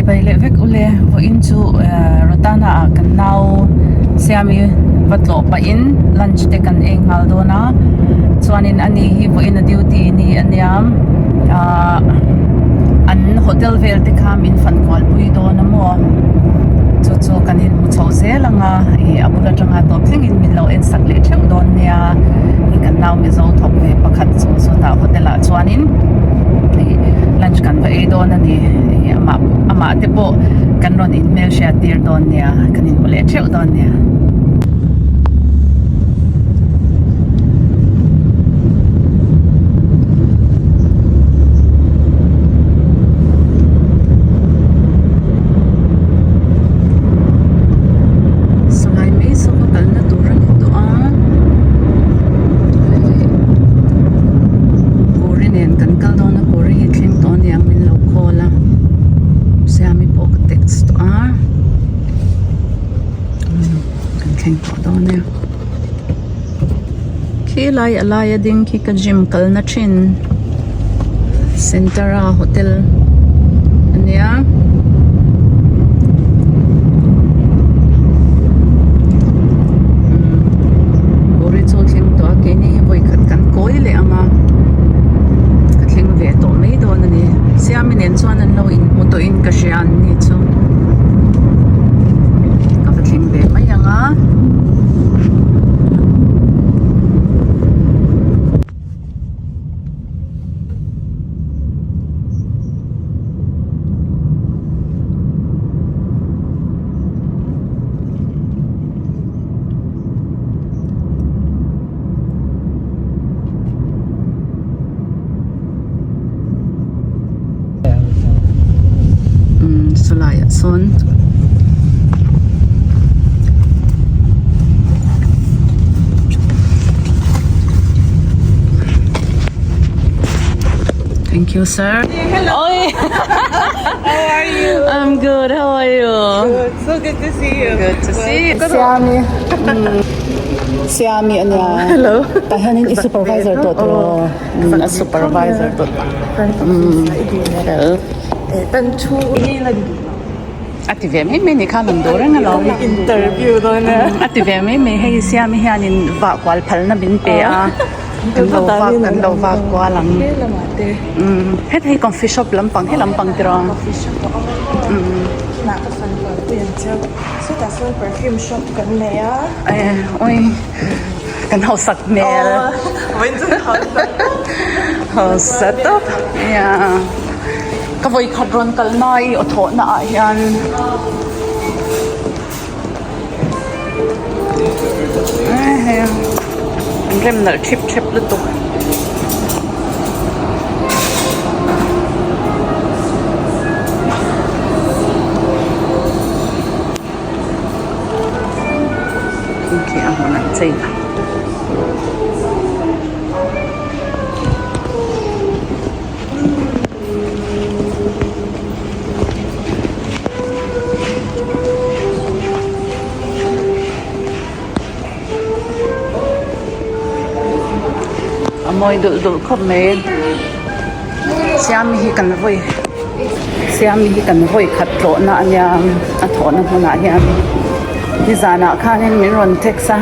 Chibai leh vek ule vawiin chu Rotana ah kan nau Siami va tlawh pahin lunch te kan ei nghal dawn a chuanin ani hi vawiin a duty ni a nia ahh an hotel vel te kha min fan kual pui dawn a maw chu chu kan inhmu chho zel ang a ih a bul atanga tawp thlengin min lo en sak leh theuh dawn nia hei kan nau Mizo thawk ve pakhat chu chutah hotel ah chuanin ih lunch kan va ei dawn a ni ih amah amah te pawh kan rawn in hmelhriat tir dawn nia kan inhmu leh theuh dawn nia. Sawlai mai saw ka kalna tur a ni tawh a Kawri nen kan kal dawn a kawri hi thleng tawh aniang min lo call a Siami pawh ka text tawh a kan thleng tawh dawn e khilai a laia ding khi ka gym kalna thin Centara hotel a nia. Kawri chu a thleng tawh a keini hi vawi khat kan kawi leh ang a ka thleng ve tawh mai dawn a ni Siami nen chuan an lo inhmu tawhin ka hria an ni chu ka va thleng ve mai ang a. Umm sawlai ah sawn thank you sir Hello. How are you? I'm good how are you Good. So good to see you. Good to see you. Siami Siami ania Hello. Tah hianin i supervisor tawh tawh a supervisor tawh fel Tan thu a ti ve mai mai ni kha lang duh reng alawm interview dawn a a ti ve mai mai hei Siami hianin vah kual phalna min pe a kan lo vak kan lo vak kual ang heta hi coffee shop lampang he lampang tiraw coffee shop a awm a ka fan kual pui ang cheu sawtah sawn perfume shop kan nei a oi kan hausak hmel hausa tawp nia ka vawikhat rawn kal nai aw thawh na ah hian hei an rem nalh thip thep lutuk. Khi a hmun an chei a. A mawi dulh dulh khawp mai Siami hi kan vawi Siami hi kan vawi khat tlawhna a nia a thawhna hmunah hian nizanah khanin min rawn text a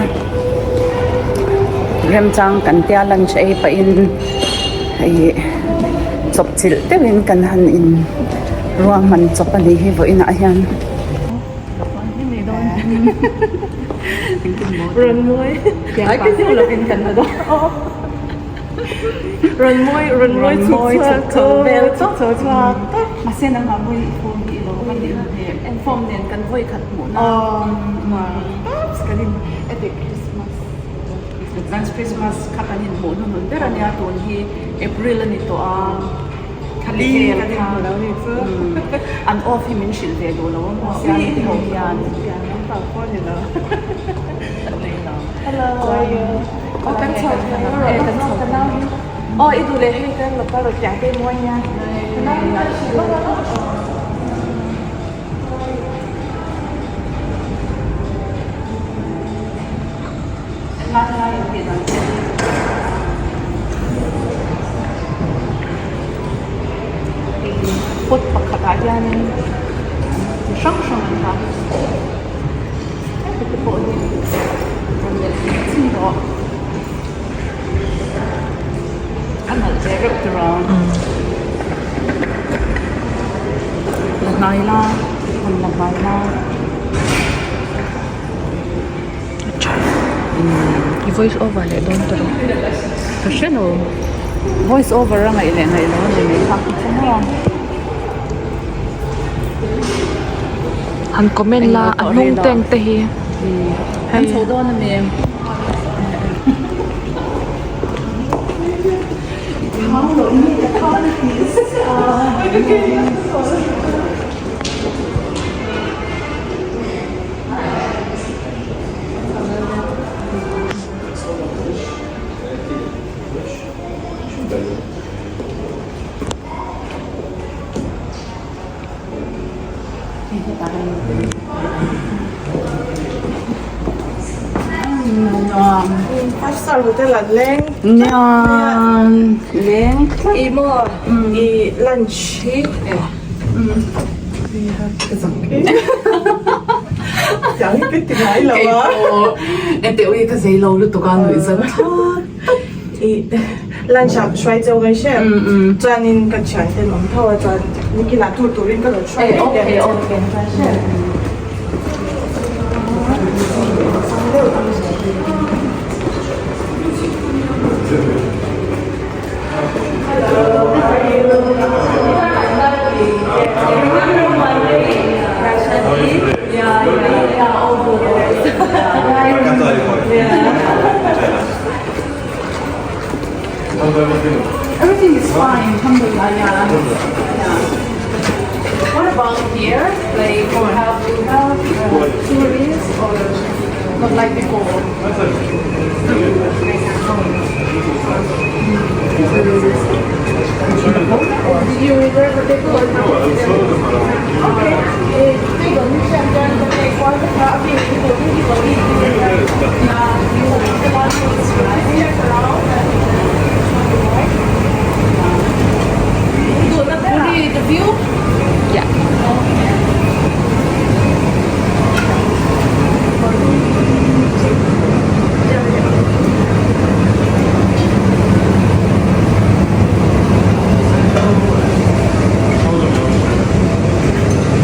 remchang kan tia lunch ei pahin hei chawp chilh deuhin kan han in ruahman chawp a nih hi vawiinah hian. Advance Christmas kha kan inhmuh hnuhnun ber a nia tun hi April a ni tawh a thla vel kha an off hi min hrilh ve duh lo a maw siam te ho hian Pot pakhatah hianin hrang hrang an dah heti te pawh hi rawn melh chin rawh a nalh ve reuh tur a la hnai la han la hnai la. I voice over leh dawn ta rawh. Ka hre lo. Voice over a ngaih leh ngaih lo a ni mai kha ka hre mai a. Han comment la a hnung tank te hi. Kan chho dawn a mi. Five star hotel an leng leng i maw i lunch hi Ente ui ka zei lo lutuk a nuih zat thlak Lunch ah hruai cheu ngai hre chuanin ka thian ten awm tho a chuan nikinah tour turin ka rawn hruai vek leh ang che. Everything is fine, alhamdulillah, yeah. Yeah. What about here? Like, or have you have tourists or not like before? Did you reserve a table or not? Okay. The view? Yeah.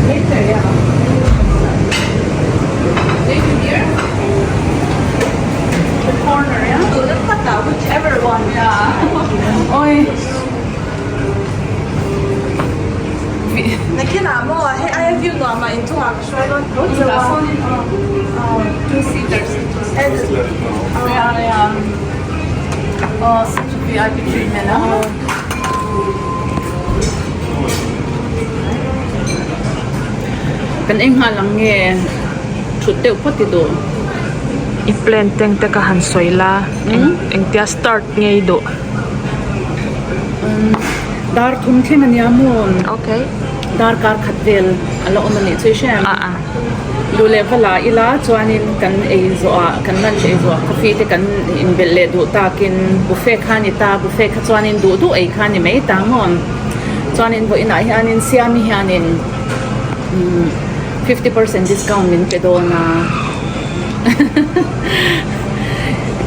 Later, yeah. Later here? The corner, yeah? Whichever one, yeah. Oi. Nakinah maw hei aia view nuam ah inchungah ka hruai dawn tho cheu a. Two seaters. Yeah, yeah. Oh, such a VIP treatment, huh? Kan eng nghal ang nge thut deuh phawt i duh. I plan teng te ka han sawi la engtia start nge i duh. Dar thum thleng ania maw? Okay. Dar kar khat vel a la awm a nih chu i hre em? Ah ah. Duh leh va la ila chuanin kan ei zawhah kan lunch ei zawhah coffee te kan inbelh leh duh takin buffet kha a ni ta buffet kha chuanin duh duh ei kha a ni mai ta maw? Chuanin vawiinah hianin Siami hianin umm 50% discount min pe dawn a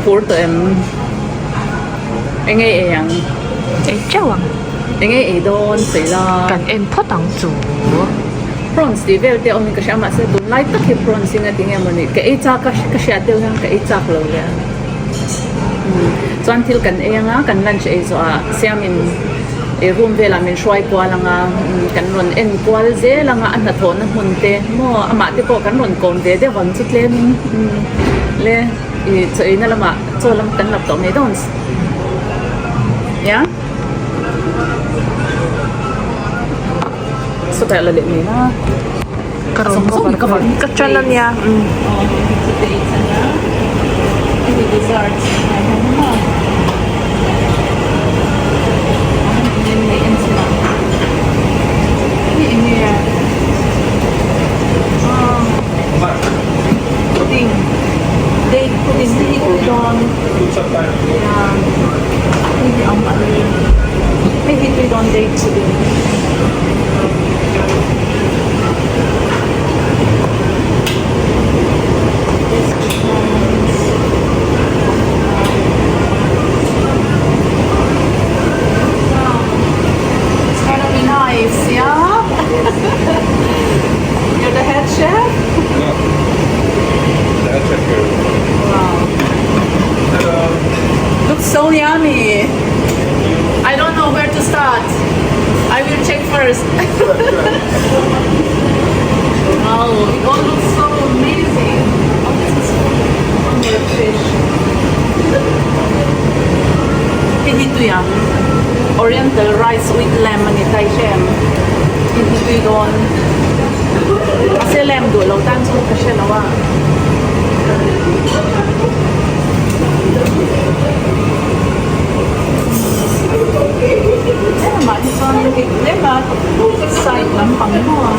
phur tawh em? Enge ei ang? Ei teuh ang. Enge ei dawn sawi la. Kan en phawt ang chu. Prawns tih vel te a awm in ka hria mahse tunlai tak hi prawns hi nga tinge mawni ka ei chak a ka hriat deuh hian ka ei chak lo leh a. Chuan thil kan ei anga kan lunch ei zawh ah siamin ei room velah min hruai kual anga kan rawn en kual zel anga a hnathawhna hmun te maw amah te pawh kan rawn kawm ve deuh ang chu tlem in le. I chaw eina lamah chaw lam kan lap tawh mai dawn nia sawtah la leh mai la ka rawn cover ka tan a nia Pudding date pudding te hi tui dawn yeah hei hi awm a ni hei hi tui dawn date pudding. Wow, it all looks so amazing. Oh, this is more fish. Hei hi tui ang. Oriental rice with lamb a ni ta i hre em? Hei hi tui dawn. Mahse lamb duh lo tan chu ka hre lo a. Lemah hi chuan hei tlem a side lampang maw a.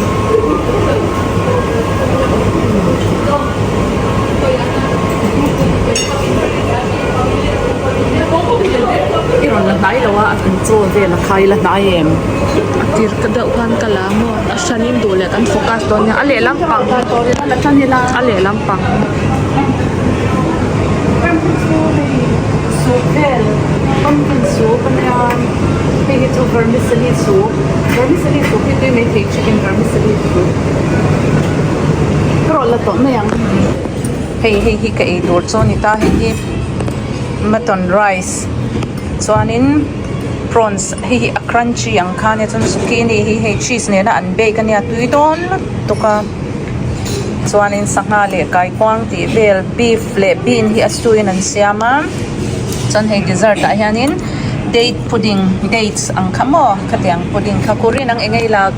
I rawn la hnai lo a, a kan chaw vel a khai la hnai em? A tir ka deuh khan ka la maw a hranin duh leh kan focus dawn nia a lehlam pang a lehlam pang. Soup vel pumpkin soup a nia hei hi chu vermicelli soup vermicelli soup hi tui maithei chicken vermicelli soup ka rawn la tawh mai ang hei hei hi ka ei tur chu a ni ta hei hi mutton rice chuanin prawns hei hi a crunchy ang kha ania chuan zucchini hi hei cheese nena an bake ania tui dawn lutuk a chuanin sangha leh kaikuang tih vel beef leh bean hi a stew in an siam a chuan hei dessert ah hianin date pudding dates ang kha maw khatiang pudding kha kurin ang eng ei lak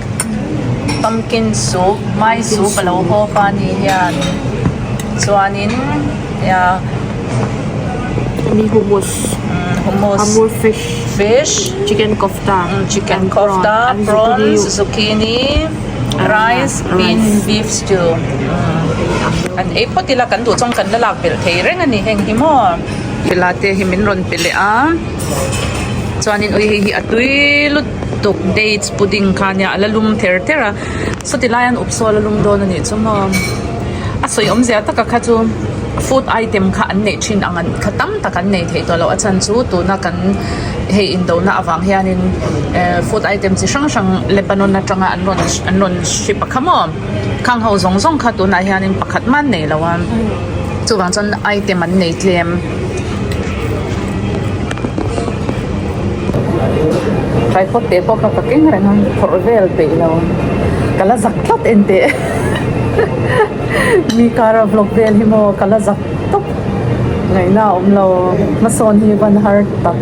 pumpkin soup mai soup alo hawp a ni hian chuanin ia Mi hummus hummus amur fish fish chicken kofta chicken kofta prawns zucchini rice bean beef stew an ei phawt ila kan duh chuan kan la lak belh thei reng a ni heng hi maw helai te hi min rawn pe leh a chuanin ui hei hi a tui lutuk dates pudding kha ania a la lum ther ther a sawti lai an up saw a la lum dawn a nih chu maw a sawi awmzia taka kha chu food item kha an neih thin ang an kha tam tak an nei thei tawh loh a chhan chu tuna kan hei indona avang hianin eh food item chi hrang hrang Lebanon atanga an rawn an rawn ship a kha maw khang ho zawng zawng kha tunah hianin pakhat man nei lo a chuvang chuan item an nei tlem. Tripod te pawh kha ka keng reng a phawrh vel peih lo ka la zak tlat en teh mi kara vlog vel hi maw ka la zak tawp ngaihna a awm lo hmasawn hi van har tak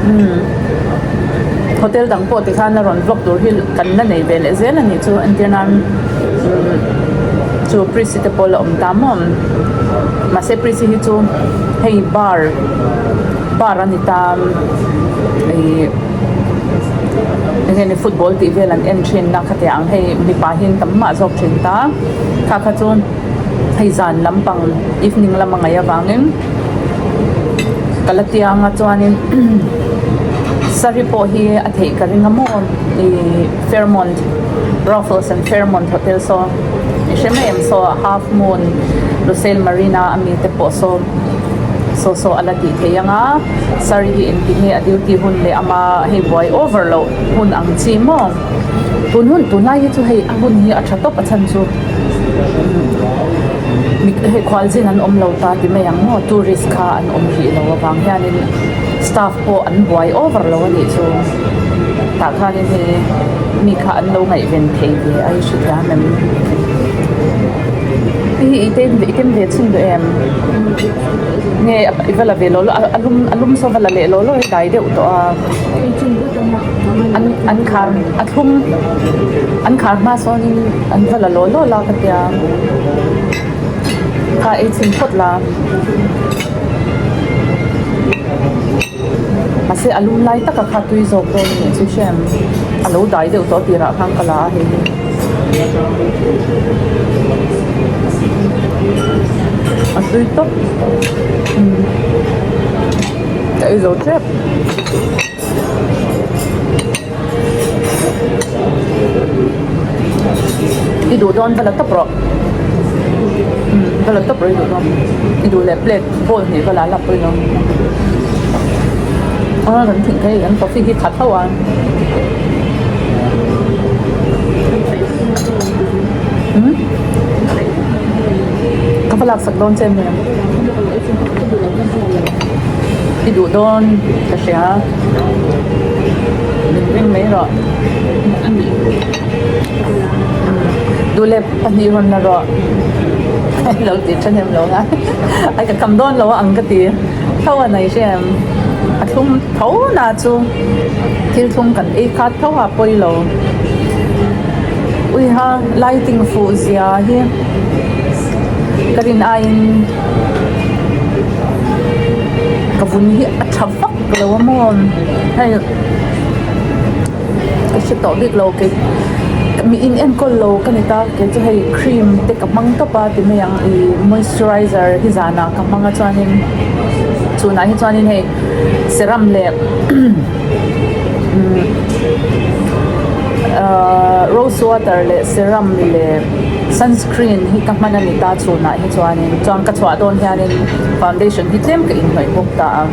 umm hotel dang pawh tikhan a rawn vlog tur hi kan la nei ve leh zel a nih chu entir nan umm chu prisi te pawh la awm ta maw mahse prisi hi chu hei bar bar a ni ta ihh eng nge ni football tih vel an en thin a khatiang ang hei mipa hi an tam mah zawk thin ta kha kha chu hei zan lampang evening lama ngaih avangin ka la tiang a chuanin saree pawh hi a theih ka ring a maw ih Fairmont Raffles and Fairmont hotel saw i hre mai em saw half moon Lusail Marina ami te pawh saw saw saw a la tih thei ang a saree hi engtin nge a duty hun leh ama hei buai over loh hun ang chi maw tun hun tunlai hi chu hei a hun hi a tha tawp a chhan chu hei khualzin an awm lo ta ti mai ang maw tourist kha an awm rih lo avang hianin staff pawh an buai over lo a nih chu tah khanin hei mi kha an lo ngaihven thei ve a i hrethiam em hei hi i tem i tem ve chhun duh em nge i va la ve law law a lum a lum saw va la leh law law hi dai deuh tawh a an an khar a thlum an khar hma sawnin an va la law law la ka tia kha ei chhin phawt la mahse a lum lai taka kha tui zawk dawn a nih chu hriat a lo dai deuh tawh tirah khan ka la a hei hi. A tui tawp ka ei zo tep. I duh dawn va la tawp rawh va la tawp rawh i duh dawn i duh leh plate bowl hnih va la la pawh ilo a kan thing phei kan coffee hi khat ho a. Ka va laksak dawn che em i duh dawn ka hria. Min ring mai rawh. Duh leh pahnih rawn la rawh. Lo ti then em lo nga. Ai ka kham dawn lo a ang ka ti. Tho a nei hre em. A thlum tho na chu thil thlum kan ei khat tho a pawi lo. Uiha lighting fuh zia hi ka rin aiin ka vun hi a tha vak lo a maw hei ka hre tawh bik lo kei mi in enkawl lo ka ni ta kei chu hei cream te ka hmang tawp a ti mai ang ih moisturizer hi zanah ka hmang a chuanin chhunah hi chuanin hei serum leh ahh rose water leh serum leh sunscreen hi ka hman a ni ta chhunah hi chuanin chuan ka chhuah dawn hianin foundation hi tlem ka inhnawih bawk ta a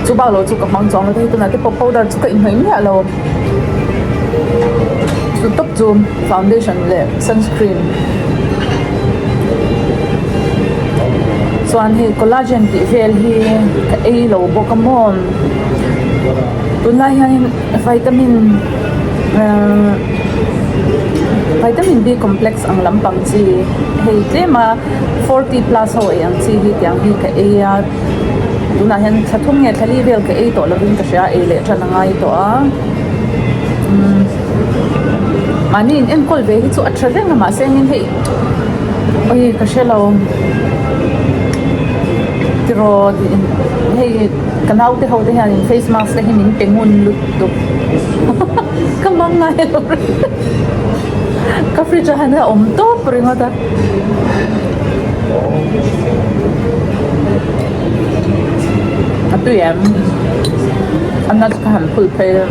chu bak lo chu ka hmang chuang lo hei tunah te pawh powder chu ka inhnawih miah lo chu tawp chu foundation leh sunscreen chuan hei collagen tih vel hi ka ei lo bawk a maw tunlai hianin vitamin ahh vitamin B complex ang lampang chi hei tlem a forty plus ho ei ang chi hi tiang hi ka ei a tunah hian thla thum nge thla li vel ka ei tawh lovin ka hria ei leh tan a ngai tawh a umm mahni in enkawl ve hi chu a tha reng a mahse engin hei ui ka hre lo tiraw hei ka naute ho te hian in face mask te hi min pe ngun lutuk ka hmang ngai lo reng ka fridge ah hian a awm tawp ringawt a. A tui em a nuts ka han phul phei a.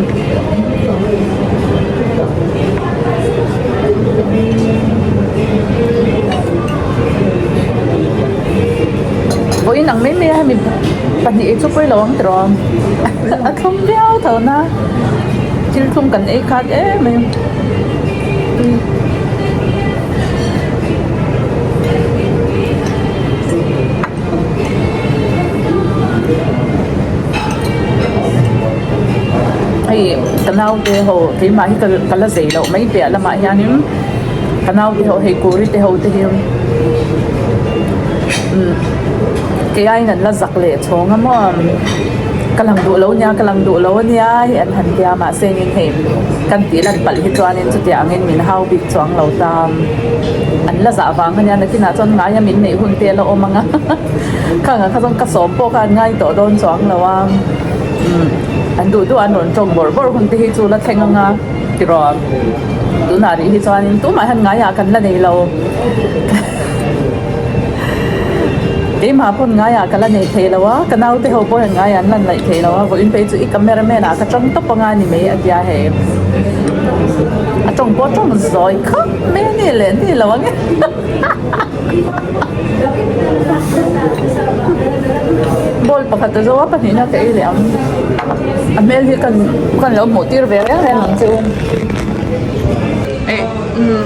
Vawiin ang mai mai a hemi pahnih ei chu pawi lo ang tiraw a thlum viau tho na thil thlum kan ei khat em em. Hei ka naute ho keimah hi ka la zei loh mai piah lamah hianin ka naute ho hei kuri te ho te hi umm kei aiin an la zak leh chhawng a maw ka lang duh lo ania ka lang duh lo ania hei an han tia mahse engin hei kan tih lan palh hi chuanin chutiang angin min hau bik chuang lo ta an la zah vang ania nakinah chuan ngaia min neih hun te a la awm ang a khang ah kha chuan ka sawm pawh kha an ngai tawh dawn chuang lo a umm an duh duh a an rawn tawng bawrh bawrh hun te hi chu la thleng ang a tiraw tunah rih hi chuanin tumah hian ngaiah kan la nei lo. Keimah pawn ngaiah ka la nei thei lo a, ka naute ho pawh hian ngaiah an lan laih thei lo a, vawiin phei chu i camera man ah ka tang tawp anga ni mai a tia hei. A tawng pawh a tawng zawi khap mai a ni leh ni lo ang e. Ball pakhat a zo a, pahnihna ka ei leh ang. A hmel hi kan kan lo hmuh tir ve reng reng ang che u.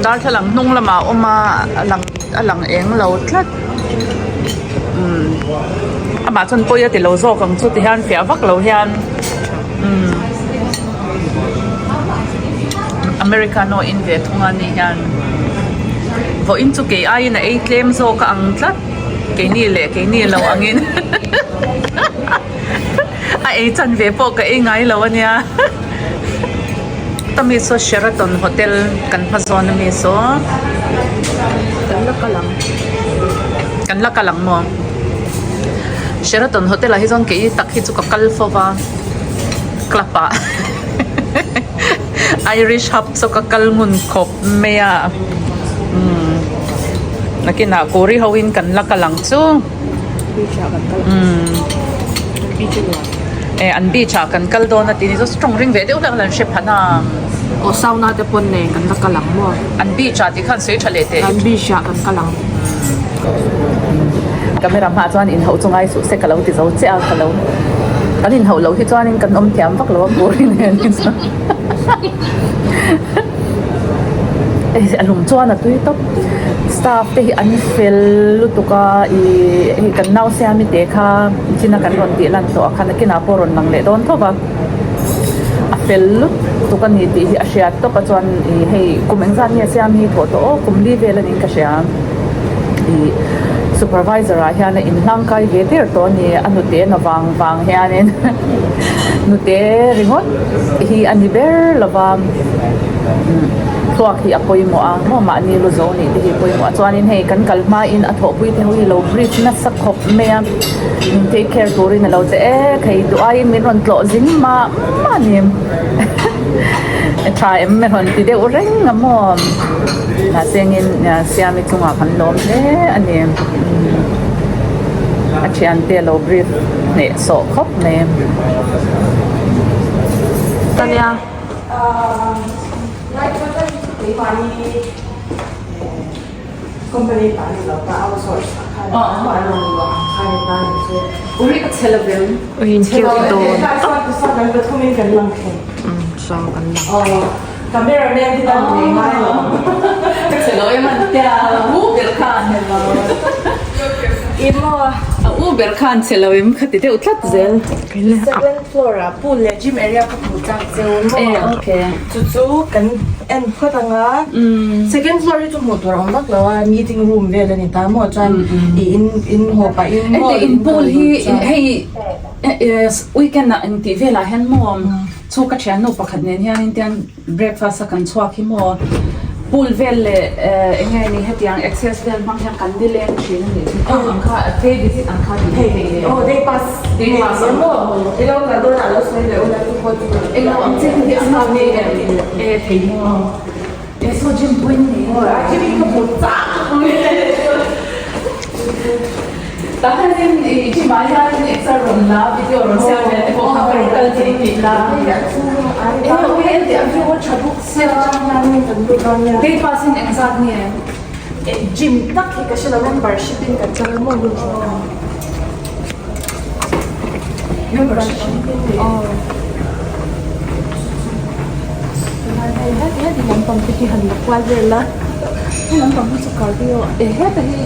Darthlalang hnung lamah a awm a a lang a lang eng lo tlat umm amah chuan pawi a ti lo zawk ang chu ti hian fiah vak lo hian umm americano in ve thung a ni hian vawiin chu kei aiin a ei tlem zawk a ang tlat keini leh keini lo angin a ei chan ve pawh ka ei ngai lo a nia. Ka mi saw Sheraton hotel kan hma zawn ami saw Kan la kal ang. Kan la kal ang maw? Sheraton hotel ah hi chuan kei tak hi chu ka kal fo va club ah Irish hub saw ka kal ngun khawp mai a umm nakinah kuri ho in kan la kal ang chu. Beach ah kan kal ang. Umm. Beach a nuam. Eh an beach ah kan kal dawn a tih ni chu tawng ring ve deuh hlek an hre phan a. Aw sauna te pawn nen kan la kal ang maw? An beach ah tih khan sawi tha leh teh. An beach ah kan kal ang. Camera hmaah chuan inhauh chu ngai suh se ka lo ti zo chiah a ka lo kan inhauh loh hi chuanin kan awm thiam vak lo a puri nen hi chuan a lung chuan a tui tawp. Staff te hi an fel lutuk a ih hei kan nau siami te kha china kan rawn tih lan tawh a kha nakinah pawh rawn lang leh dawn tho va. fel lutuk a ni tih hi a hriat tawp a chuan ih hei kum engzat nge siam hi thawh tawh aw kum li vel a niin ka hria ih supervisor ah hian a inhlang kai ve der tawh a ni a nute na vang vang hianin nute ringawt hi a ni ber lova thluak hi a pawimawh a maw mahni lu zo nih te hi a pawimawh a chuanin hei kan kal hmain a thawhpui te ho hi lo brief nasa khawp mai a min take care turin alo che e khei duh aiin min rawn tlawh zing mah mah a ni tha em a rawn ti deuh reng a maw mahse engin siami chungah kan lawm hle a ni a thiante alo brief hneh sawh khawp mai. Uiin cute dawn tawp saw kan lang Chu chu kan en phawt ang a, second floor hi chu hmuh tur a awm vak lo a, meeting room vel a ni ta maw chuan ih in in haw pah in maw Hei in pool hi hei weekend ah intih velah hian maw chu ka thiannu pakhat nen hian in tiang breakfast a kan chhuak hi maw pool vel leh eng nge ni hetiang access vel hmang hian kan nileng thin a ni ang ang kha day visit ang kha tih theih leh aw day pass day pass ang maw i lo kal dawn ah lo sawi leh ula chu pawh chu eng lo ang che hi a nghak ngei em e thei maw e saw gym pawhin nei aw a gym in ka hmu chak Tah hianin i gym ah hian exer rawn la video rawn siam vel te pawh kha ka rawn kal thei tih la e ok engti a view a tha bawk sia day pass in engzat nge gym tak hi ka hre lo membership in kan chang a maw membership in aw heti lampang te hi han la kual vel a he lampang hi chu cardio e heta hi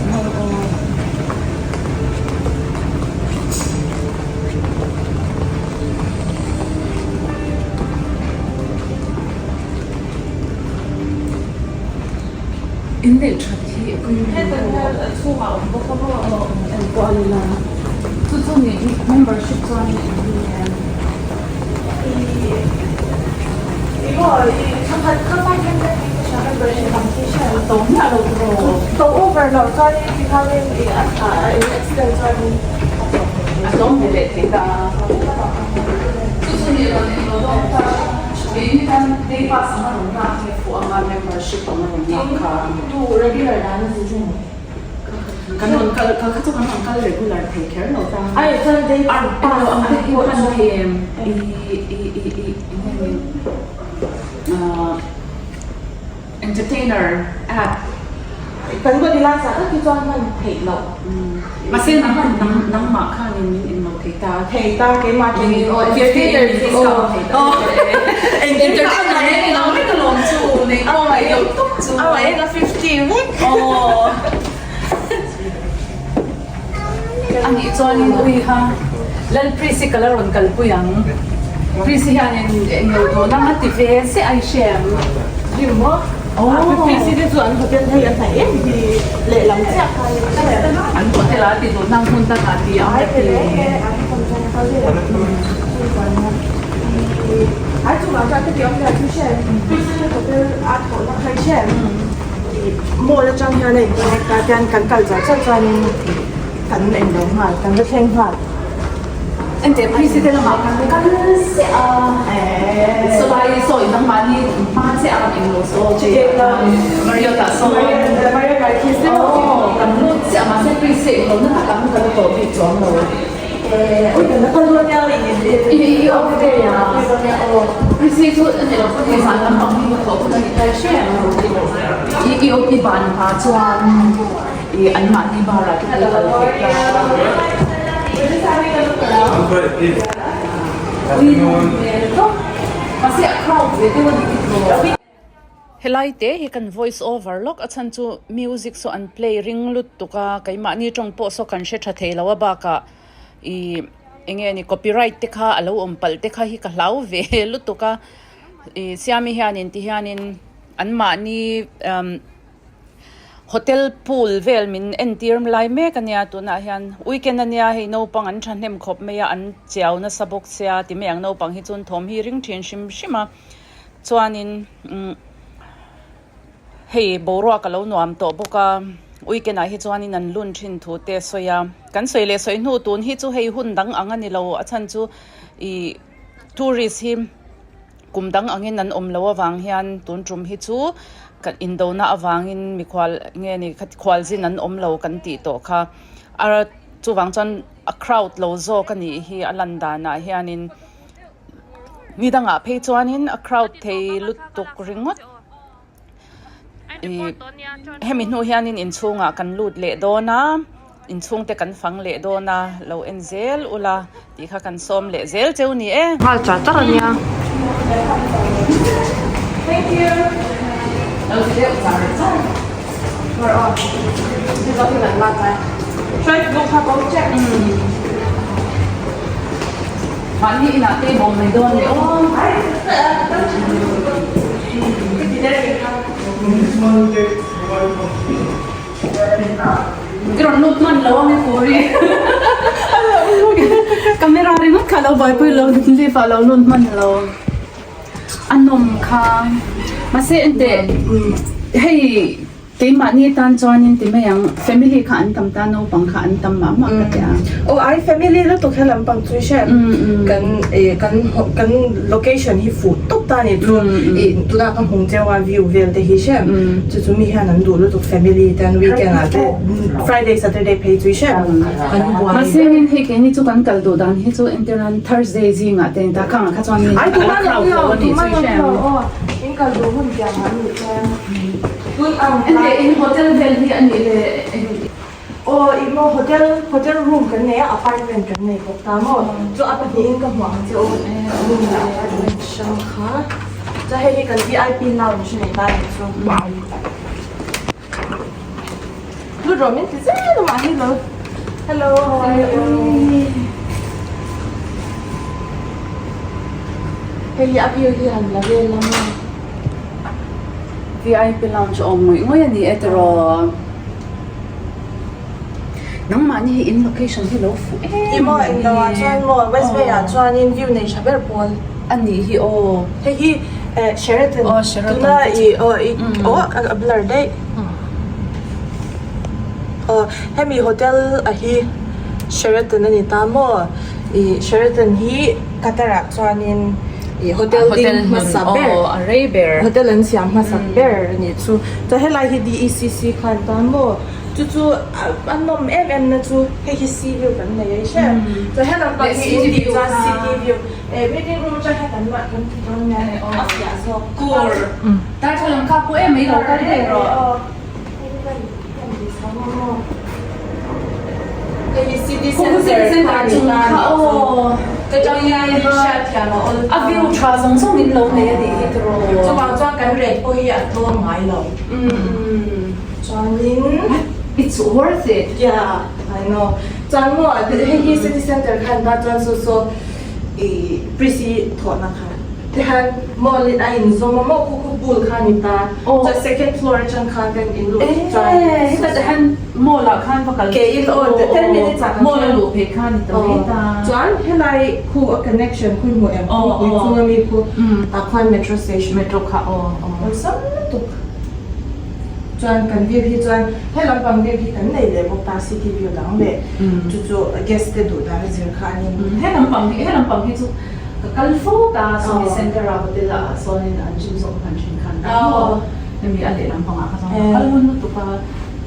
In neih that hi a Heta hian a chhungah a awm bawk a maw en pawh a ni la chu chu ni membership chuan in hi em a to miah lo tiraw to over loh chuanin tikhanin ih a tha a in accident chuanin a tlawm ve leh thei ta chu chu ni rawn englo dawn ta keini tan day pass ang a rawn lak hi a fuh anga membership ang a rawn lak kha tu regular dan a zir emaw kan rawn kal kha chu kan rawn kal regular thei kher lo ta ai chuan day pass ang te hi hman thei em i i i i eng nge Entertainer app. Kan body lai zah tak hi chuan hman theih loh. Mahse nang hman nang nangmah khanin min inlo thei ta. Thei ta keimah tangin aw entertainer discount thei ta. Entertainer hi ni lo vek alawm chu nei pawh ngaih loh tawp chu. Aw eng a 50 vek. Aw. Anih chuanin ui kha Lalprisi ka la rawn kalpui ang. Prisi hianin englo dawn ang a ti ve se a i hre ang. Gym maw? Aw. Prisi te chu an hotel hei a hnaih em hi lehlam chiah khan An hotel ah a ti duh nang hmun dangah a ti ang a ti. Ai chungah chuan ka ti awm nia chu hre Prisi te hotel a thawhna kha i hre em? Mall atang hian a in connect a tian kan kal zah zah chuanin kan englo nghal kan la thleng nghal. Enteh president lamah kan kal chiah a sawlai saw in nangmahni hma chiah a kan englo saw Marriott ah saw kan lut chiah a mahse president englo na tak ang kan la tawh bik chuang lo. I awm ve a Prisi chu a ni lo pawh ni zan lampang hi ka thawh hun a ni ta hre i i awm i ban hma chuan i anmahni bar ah te pawh kal theih ta ui hmel tawp mahse a crowd ve deuh a ni tiraw. Helai te hi kan voice over lawk a chhan chu music saw an play ring lut tuk a keimahni tawng pawh saw kan hre tha thei lo a bakah ih. enge ni copyright te kha a lo awm palh te kha hi ka hlau ve lutuk a ih siami hianin ti hianin anmahni umm hotel pool vel min entir lai mek ania tunah hian weekend ania hei naupang an thahnem khawp mai a an chiau nasa bawk sia ti mai ang naupang hi chuan thawm hi ring thin hrim hrim a chuanin umm. Hei boruak a lo nuam tawh bawk a, weekend ah hi chuanin an lun thin thu te a sawi a, kan sawi leh sawi hnu tun hi chu hei hun dang ang a ni lo, a chhan chu ih tourist hi kum dang angin an awm loh avang hian tun tum hi chu kan indona avangin mikhual nge ni khualzin an awm lo kan tih tawh kha a chuvang chuan a crowd lo zawk a nih hi a lan danah hianin ni dangah phei chuanin a crowd thei lutuk ringawt. Ih hemi hnu hianin inchhungah kan lut leh dawn a inchhung te kan fang leh dawn a lo en zel ula tih kha kan sawm leh zel cheu ni e. Nghal char char a nia. Thank you. Lo ti deuh char char. Mar aw. Ti zawk in an lak lai. Try to book kha ko check. Mahni inah te bawm mai dawn leh aw. I rawn lut hman lo a mi puri. Camera ringawt kha lo buaipui lo lift ah lo lut hman lo. A nawm kha. Mahse enteh hei. Keimahni tan chuanin ti mai ang, family kha an tam ta, naupang kha an tam mah mah ka ti a. Aw ai family lutuk he lampang chu i hre kan eh kan kan location hi fuh tawp ta ni chu ih tunah ka hmung cheu a view vel te hi hre chu chu mi hian an duh lutuk family ten weekend ah te Friday Saturday phei chu i hre an buai. Mahse rin hei keini chu kan kal duh dan hi chu entirnan Thursday zingah te ta khangah kha chuan Ai tuman awm lo tuman awm lo aw in kal duh hun piang ah ni chuan. Enge in hotel vel hi a nih le eng. Aw ih maw hotel hotel room kan nei a apartment kan nei bawk ta maw chu a pahnihin ka hmuh ang che u room leh apartment hrang kha chuan hei hi kan vip lounge a nei ta nih chu lut rawh min ti zel a mah hi lo hello how are you hei hi a view hi han la vel a maw. Vip lounge awm ngawih ngawih a ni e tiraw. Nangmahni hi in location hi lo fuh em Ih maw englo ah chuan maw West Bay ah chuanin view nei tha ber pawl. A nih hi aw. Hei hi Sheraton Aw Sheraton tuna ih aw ih aw a blur daih. Aw hemi hotel a hi Sheraton a ni ta maw ih Sheraton hi Qatar ah chuanin ih hotel ding hmasa ber a rei ber hotel an siam hmasa ber a nih chu chuan helai hi D_E_C_C kha an tan maw chu chu a nawm em em na chu hei hi sea view kan nei a i hre chuan helam pang hi in tih chuan city view eh meeting room atang hian kan mah kan ti dawn nia a fiah zawk kur darthlalang kha pawh em mai lo kal daih rawh. A view tha zawng zawng in lo nei a nih hi tiraw. Chuvang chuan kan rate pawh hi a tlawm ngai lo. Chuanin It's worth it. Yeah, I know. Chuan maw hei hi city center khan ta chuan saw saw i prisi thawhna kha. Tihian mall in a inzawm a maw khu khu pool kha a ni ta chuan second floor atang khan kan in luh chuan Eee heta te hian mall ah khan va kal ke in aw ten minutes ah kan mall a luh phei kha a ni ta mai ta chuan helai khu a connection khu hmuh em khu pui chung ami khu tah khuan metro station metro kha aw aw awlsam lutuk chuan kan view hi chuan he lampang view hi kan nei leh bawk ta city view dang leh chu chu guest te duh dan a zir kha a ni he lampang hi he lampang hi chu Ka kal fo ta sawi center ah hotel ah sawnin an gym zawk khan thin khan ta maw hemi a lehlam pangah kha chuan ka kal hun lutuk a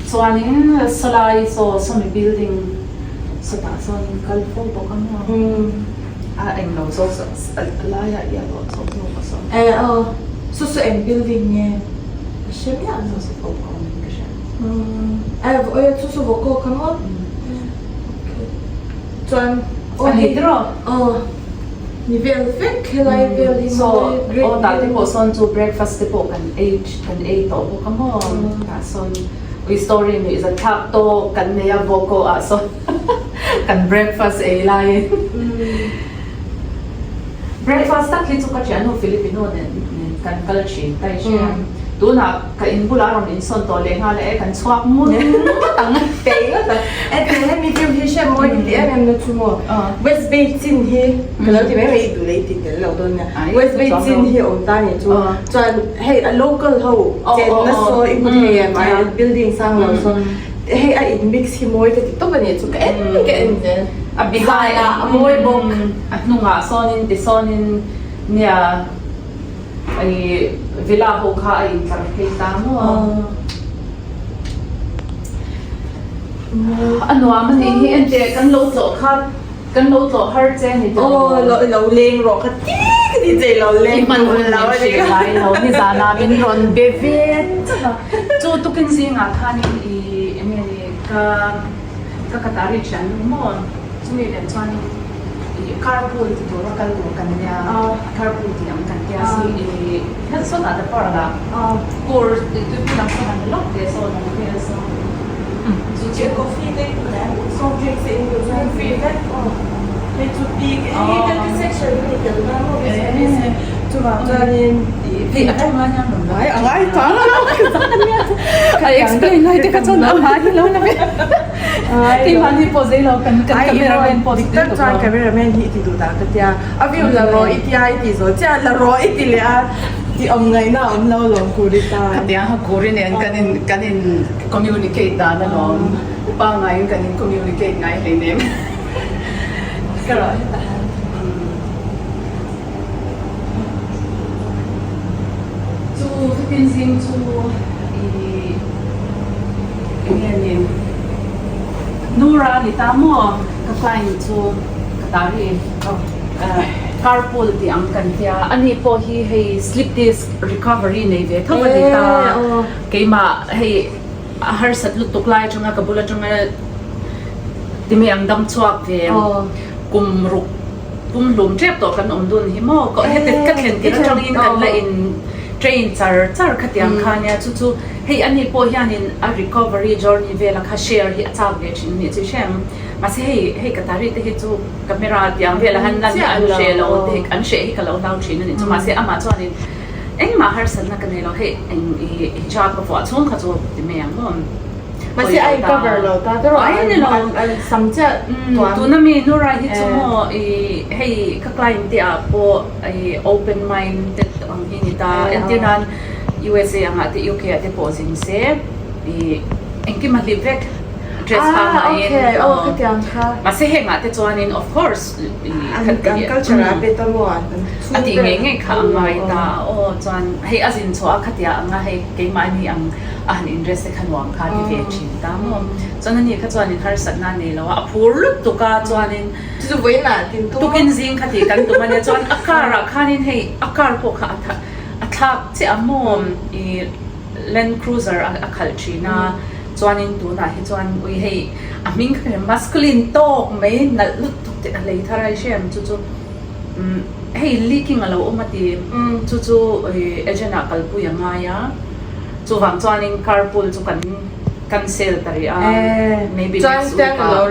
chuanin sawlai saw sawmi building sawtah chuanin kal fo bawk a maw a englo zawk a laiah i a lawh chhoh zawk a saw e aw saw saw eng building nge ka hre miah lo saw saw pawh ka awm in ka hria e saw saw vawk aw kha maw chuan A ni tiraw? Aw, ni vel vek helai vel hi maw great Aw tah te pawh sawn chu breakfast te pawh kan ei kan ei tawh bawk a maw tah sawn ui story nuih zat thlak tawk kan nei a Boko ah sawn kan breakfast ei laiin. Breakfast tak hi chu ka thiannu Filipino nen kan kal thin ka i hria. Tunah ka in bulah a rawn insawn tawh leh nghal e, kan chhuak ngun ngawt ang. Tei ngawt ang. E teh hemi film hi hriat mawi ka ti em em na chu maw. West Bay chin hi ka lo ti mai mai i duh leh i ti tel lo dawn nia. West Bay chin hi awm ta ni chu. Chuan hei a local ho chenna saw i hmu thei em a building sang lo saw. Hei a in mix hi mawi ka ti tawp a ni chu ka en ka en zel. A behind a mawi bawk. A hnungah sawnin tisawnin nia i villa ho kha a intlar phei ta maw. A nuam a nih hi enteh kan lo tlawh kha kan lo tlawh har che ni tawh. Aw lo lo leng rawh kha ti ka ti che lo leng I hman hun min hrilh ngai lo nizanah min rawn be ve chauh a. Chu tukin zingah khanin i eng nge ni ka ka Qatari thian nu maw chumi lem chuanin i carpool ti tura kal tur kan nia carpool tih ang kan tia si i hel sawtah te park ah kur tuipui lam sawn an lawk teh sawn an vel sawn chu chu coffee te in duh em soft drinks te in duh chuan free vek hei chu bik hei kan ti section a ni tel na maw chuvang chuanin hei a tawng lai hian rawn ngai a ngai ta a explain lai te kha chuan a hmai hi lo la ve keimahni pawh zei lo kan kan cameraman pawh dik tak chuan cameraman hi i ti duh dah ka tia a view la rawh i tia i ti zawh chiah la rawh i ti leh a ti awm ngaihna a awm lo lawm kuri ta khatiang kha kuri nen kan in kan in communicate dan alawm pangngai in kan in communicate ngai hleinem ka rawh hetah Chu thutin zing chu i eng nge ni Nura ni ta maw ka client chu ka ta ri carpool tih ang kan tia ani pawh hi hei slip disc recovery nei ve tho a ni ta keimah hei a harsat lutuk lai atanga ka bul atanga ti mai ang dam chhuak ve kum ruk Pum hlum tep tawh kan awm dun hi maw ka heti ka thlen tirh atangin kan la in train char char khatiang kha nia chu chu hei ani pawh hianin a recovery journey vela kha share hi a chak ve thin anih chu i hre ang mahse hei hei ka tari te hi chu camera tiang vela han lan hi an hre lo te hi an hreh hi ka lo hlau thin anih chu mahse amah chuanin engmah harsatna ka nei lo hei eng i hijab ka vuah chhung kha chu ti mai ang maw. Mahse a in cover lo ta te rawh Ai ni lo. An sam chiah tuan. Tuna mi Nura hi chu maw i hei ka client te ah pawh i open minded ang hi ni ta. Entir nan USA angah te UK ah te pawh zin se i engkim a hlip vek dress pa ngaiin. Ah okay aw khatiang kha. Mahse hengah te chuanin of course i An culture ah pe ta maw an A tih ngei ngei kha a ngai ta aw chuan hei a zin chhuah a khatia anga hei keimahni ang a han in-dress te kha nuam kha a ti ve thin ta maw. Chuan ani kha chuanin harsatna a nei lo a, a phur lutuk a chuanin Chu chu vawiinah tin tum a. Tukin zing kha tih kan tum a nia chuan a car ah khanin hei a car pawh kha a thlak chiah a maw i Land Cruiser a khalh thin a chuanin tunah hi chuan ui hei a hming kha masculine tawk mai nalh lutuk te a lei thar a i hre em chu chu. Hei leaking a lo awm a ti, chu chu agent ah kalpui a ngai a, chuvang chuanin carpool chu kan cancel ta rih a, maybe next week ah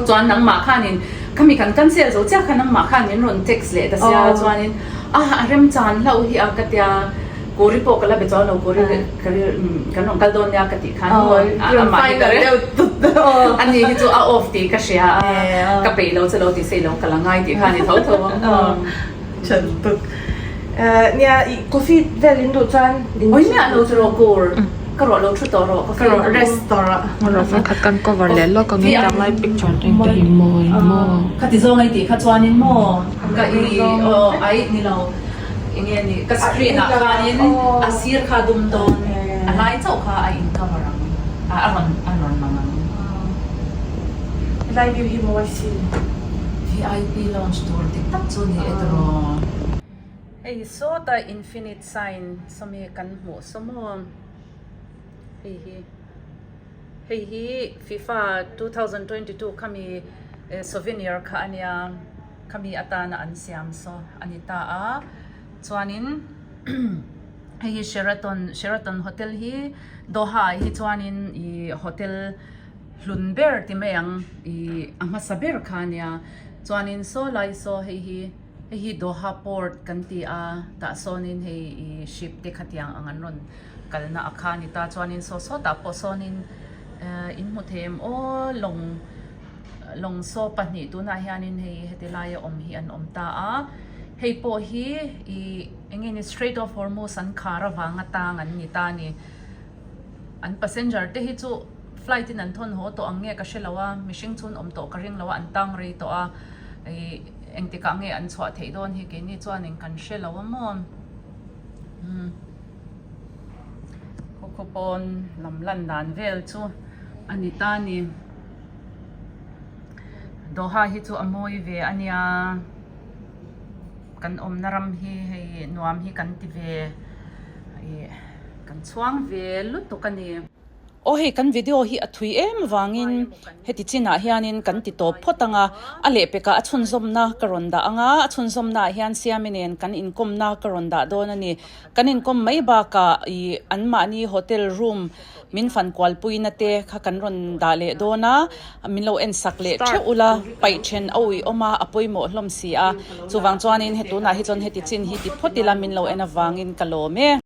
chuan nangmah khanin khami kan cancel zo chiah kha nangmah khan min rawn text leh ta sia chuanin a a remchan hlauh hi a ka tia. Kuri pawh ka la be chuang lo, Kuri kan rawn kal dawn nia ka tih khan amah hi ka ani hi chu a off tih ka hria a, ka peih lo che lo tih se ilo ka la ngai tih khan i tho tho ang. Chan tuk. Nia i coffee vel in duh chuan Oi miah lo chu rawh kur ka rawh lo thu tawh rawh coffee ka rawh rest tawh rawh. Rawh vangkhat kan cover leh lawk ang i tlangrai picture te hi mawi maw. Khati zawng ai tih kha chuanin maw ka i aw ai ni lo. Enge ni ka screen ah khanin a sir kha dum dawn a lai chauh kha a in cover ang a rawn a rawn lang ang. Helai view hi mawi sin. VIP lounge tur dik tak chu ni e tiraw. Hei sawta infinite sign sawmi kan hmuh saw maw hei hi hei hi FIFA 2022 khami souvenir kha a nia. Khami atana an siam saw a ni ta a, chuanin hei hi Sheraton Sheraton hotel hi Doha ah hi chuanin ih hotel hlun ber ti mai ang ih a hmasa ber kha a nia. Chuanin saw lai saw hei hi hei hi Doha port kan ti a tah sawnin hei ih ship te khatiang ang an rawn kalna a kha a ni ta chuanin saw sawtah pawh sawnin ehh in hmu thei em aw lawng lawng saw pahnih tunah hianin hei heti laia awm hi an awm ta a hei pawh hi ih eng nge ni Strait of Hormuz an khar avanga tang an ni ta a ni. An passenger te hi chu flight in an thawn haw tawh ang nge ka hre lo a, mihring chu an awm tawh ka ring lo a, an tang rei tawh a, ih engtikah nge an chhuah theih dawn hi keini chuanin kan hre lo a maw. Umm khawkhaw pawn lam lan dan vel chu a ni ta a ni. Doha hi chu a mawi ve a nia, kan awmna ram hi hei nuam hi kan ti ve ih. Kan chhuang ve lutuk a ni. Aw hei kan video hi a thui em vangin heti chinah hianin kan ti tawp phawt ang a, a lehpekah a chhunzawmna ka rawn dah ang a, a chhunzawmnaah hian Siami nen kan inkawmna ka rawn dah dawn a ni. Kan inkawm mai bakah ih anmahni hotel room min fan kualpuina te kha kan rawn dah leh dawn a, min lo en sak leh theuh ula, paih then a ui awm a, a pawimawh hlawm si a, chuvang chuanin he tunah hi chuan heti chin hi ti phawt ila min lo en avangin ka lawm e.